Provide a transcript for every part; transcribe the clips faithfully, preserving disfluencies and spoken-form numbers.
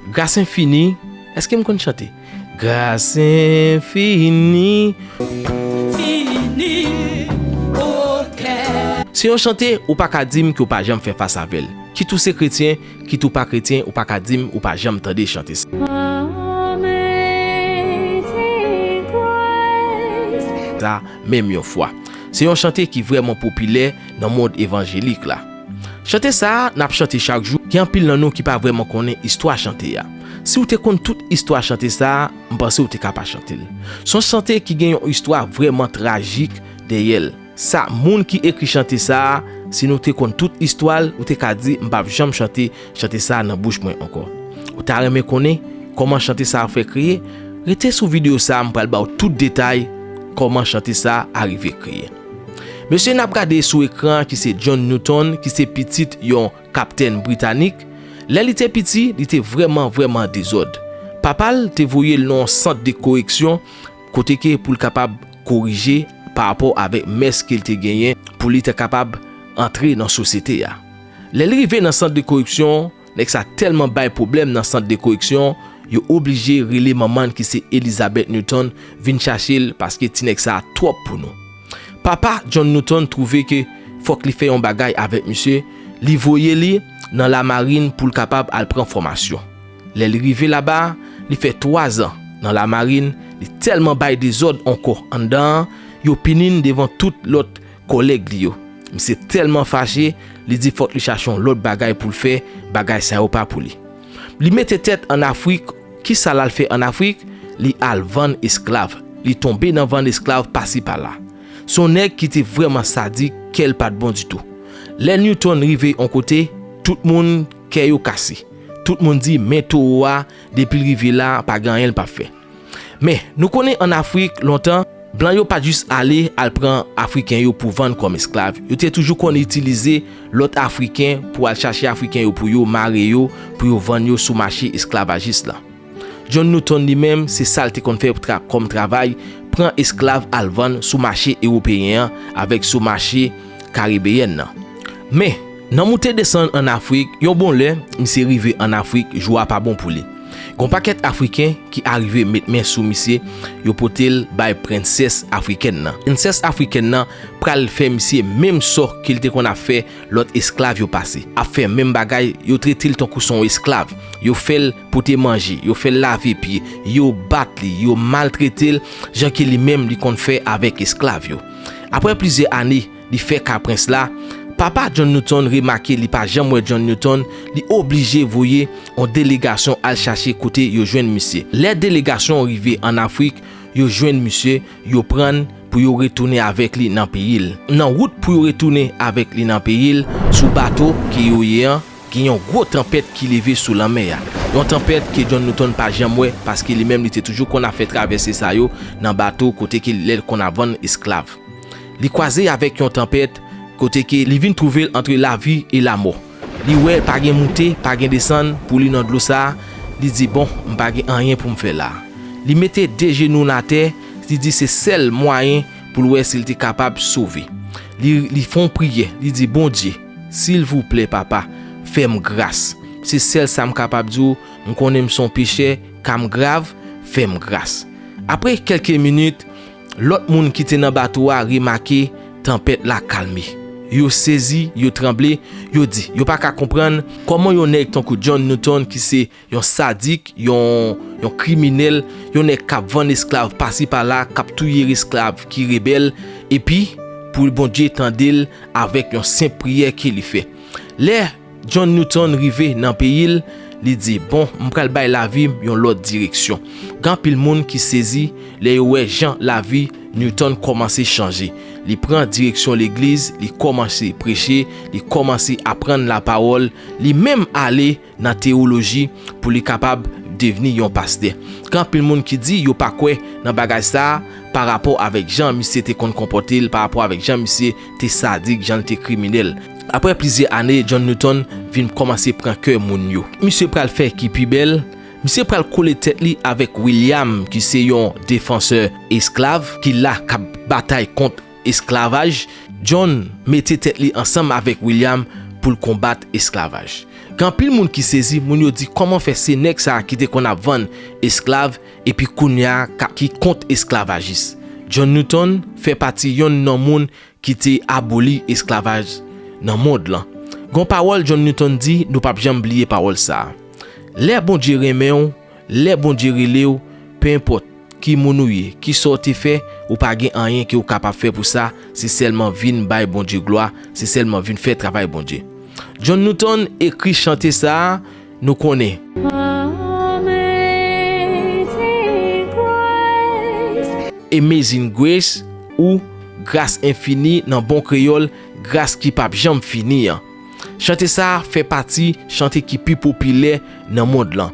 Gras enfini, èske m konn chante? Gras enfini. Se yon chante ou pa ka di m ke w pa janm fè fas avè l. Kit ou se kretyen, kit ou pa kretyen, ou pa ka di m ou pa janm tande chante sa. Sa, menm yon fwa. Se yon chante ki vrèman popilè nan mond evanjelik la. Chante sa a, n ap chante chak jou, gen anpil nan nou ki pa vrèman konnen istwa chante a. Si w te konn tout istwa chante sa a, m panse w te ka pa chante l. Se yon chante ki gen yon istwa vrèman trajik dèyè l. Sa, moun ki ekri chante sa a, si nou te konn tout istwa l, ou te ka di, "M p ap janm chante chante sa a nan bouch mwen ankò." Ou ta renmen konnen kòman chante sa a fè kreye? Rete sou videyo sa a, m pral ba w tout detay kòman chante sa a rive kreye. Mesye n ap gade sou ekran an ki se John Newton, ki se pitit yon kaptèn britanik. Lè li te piti, li te vrèman, vrèman dezòd. Papa l te voye l nan yon sant de koreksyon, kote ke pou l kapab korije pa rapò avèk mès ke l te genyen, pou li te kapab antre nan sosyete a. Lè li rive nan sant de koreksyon, nèg sa tèlman bay pwoblèm nan sant de koreksyon, yo oblije rele manman l ki se Elizabeth Newton vin chache l paske ti nèg sa twòp pou nou. Papa John Newton twouve ke fòk li fè yon bagay avèk misye, li voye li nan lamarin pou l kapab al pran fòmasyon. Lè li rive laba, li fè twa zan nan lamarin, li tèlman bay dezòd ankò anndan an, yo pini l devan tout lòt kòlèg li yo. Misye tèlman fache, li di fòk li chache yon lòt bagay pou l fè, bagay sa yo pa pou li. Li mete tèt ann Afrik. Kisa l al fè ann Afrik? Li al vann esklav. Li tonbe nan vann esklav pasi pala. Se yon nèg ki te vrèman sadik, kè l pa t bon ditou. Lè Newton rive yon kote, tout moun kè yo kase. Tout moun di, "Men towo a, depi l rive la, pa gen anyen l p ap fè." Men, nou konnen ann Afrik, lontan, blan yo pa t jis ale al pran Afriken yo pou vann kòm esklav. Yo te toujou konn itilize lòt Afriken pou al chache Afriken yo pou yo mare yo, pou yo vann yo sou mache esklavajis la. John Newton li menm, se sa l te konn fè pou tra-, kòm travay, pran esklav al vann sou mache ewopeyen an avèk sou mache karibeyèn nan. Men, nan moute desann ann Afrik, yon bon lè, misye rive ann Afrik, jou a pa bon pou li. Gon pakèt Afriken ki arive met men sou misye, yo pote l bay prensès afrikèn nan. Prensès afrikèn nan pral fè misye menm sò ke l te konn ap fè lòt esklav yo pase. Ap fè menm bagay, yo trete l tankou se yon esklav. Yo fè l pote manje, yo fè l lave pye, yo bat li, yo maltrete l, jan ke li menm li konn fè avèk esklav yo. Apre plizyè ane, li fè ka prens la, papa John Newton remake li pa janm wè John Newton, li oblije voye yon delegasyon al chache kote yo jwenn misye. Lè delegasyon rive ann Afrik, yo jwenn misye, yo pran l pou yo retounen avèk li nan peyi l. Nan wout pou yo retounen avèk li nan peyi l, sou bato ke yo ye an, gen yon gwo tanpèt ki leve sou lanmè a. Yon tanpèt ke John Newton pa janm wè, paske li menm li te toujou konn ap fè travèse sa yo nan bato kote ke lè l konn ap vann esklav. Li kwaze avèk yon tanpèt kote ke li vin twouve l antre lavi e lamò. Li wè pa gen moute, pa gen desann pou li nan dlo sa a. Li di, "Bon, m pa gen anyen pou m fè la a." Li mete de jenou l atè, li di se sèl mwayen pou l wè si l te kapab sove. Li, li fè yon priyè, li di, "Bondye, silvouplè, papa, fè m gras. Se sèl sa m kapab di w, m konnen m se yon pechè, ka m grav, fè m gras." Apre kèlke minit, lòt moun ki te nan bato a remake tanpèt la kalme. Yo sezi, yo tranble, yo di, yo pa ka konprann kòman yon nèg tankou John Newton ki se yon sadik, yon, yon kriminèl, yon nèg k ap vann esklav pasi pala, k ap touye esklav ki rebèl, epi pou Bondye tande l avèk yon senp priyè ke li fè. Lè John Newton rive nan peyi l, li di, "Bon, m pral bay lavi m yon lòt direksyon." Gen anpil moun ki sezi lè yo wè jan lavi Newton kòmanse chanje. Li pran direksyon legliz, li kòmanse preche, li kòmanse aprann lapawòl, li menm ale nan teyoloji pou li kapab devni yon pastè. Gen anpil moun ki di yo pa kwè nan bagay sa a pa rapò avèk jan misye te konn konpòte l, pa rapò avèk jan misye te sadik, jan l te kriminèl. Apre plizyè ane, John Newton vin kòmanse pran kè moun yo. Misye pral fè ki pi bèl, misye pral kole tèt li avèk William, ki se yon defansè esklav, ki la k ap batay kont esklavaj. John mete tèt li ansanm avèk William pou l konbat esklavaj. Gen anpil moun ki sezi, moun yo di kòman fè se nèg sa a ki te konn ap vann esklav epi kounye a ka- ki kont esklavajis. John Newton fè pati yonn nan moun ki te aboli esklavaj nan mond lan. Gon pawòl John Newton di, nou p ap janm bliye pawòl sa a. Lè Bondye renmen w, lè Bondye rele w, pe enpòt ki moun ou ye, ki sa w te fè, ou pa gen anyen ke w kapab fè pou sa, se sèlman vin bay Bondye glwa, se sèlman vin fè travay Bondye. John Newton ekri chante sa a, nou konnen. Amazing Grace ou Gras Enfini nan bon kreyòl, gras ki p ap janm fini an. Chante sa a fè pati chante ki pi popilè nan mond lan.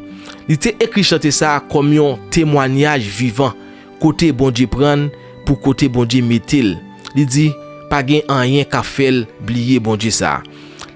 Li te ekri chante sa a kòm yon temwanyaj vivan, kote Bondye pran l pou kote Bondye mete l. Li di, pa gen anyen k ap fè l bliye Bondye sa a.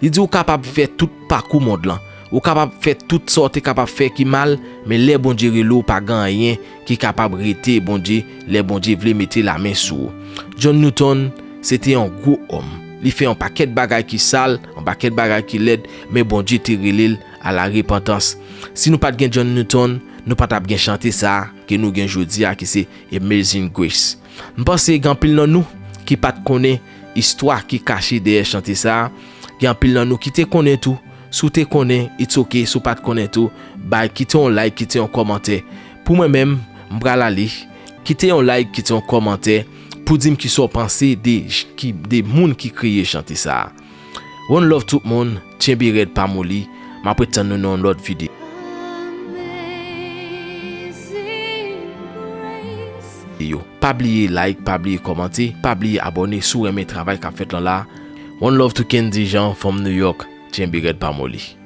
Li di, ou kapab fè tout pakou mond lan. Ou kapab fè tout sa w te kapab fè ki mal, men lè Bondye rele w, pa gen anyen ki kapab rete Bondye lè Bondye vle mete lamen sou ou. John Newton, se te yon gwo òm. Li fè yon pakèt bagay ki sal, yon pakèt bagay ki lèd, men Bondye te rele l a la repantans. Si nou pa t gen John Newton, nou pa t ap gen chante sa a ke nou gen jodi a, ki se Amazing Grace. M panse gen anpil nan nou ki pa t konnen istwa ki kache dèyè chante sa a. Gen anpil nan nou ki te konnen tou. Si w te konnen, it's ok. Si w pa t konnen tou, bay, kite yon like, kite yon kòmantè. Pou mwen menm, m pral ale. Kite yon like, kite yon kòmantè pou di m kisa w panse de, ki, de moun ki kreye chante sa a. One love tout moun, tchenbe rèd pa moli, m ap ret tann nou nan yon lòt videyo. Pa bliye like, pa bliye kòmante, pa bliye abòne si w renmen travay k ap fèt lan la. One love to Kendy Jean from New York, tchenbe rèd pa moli.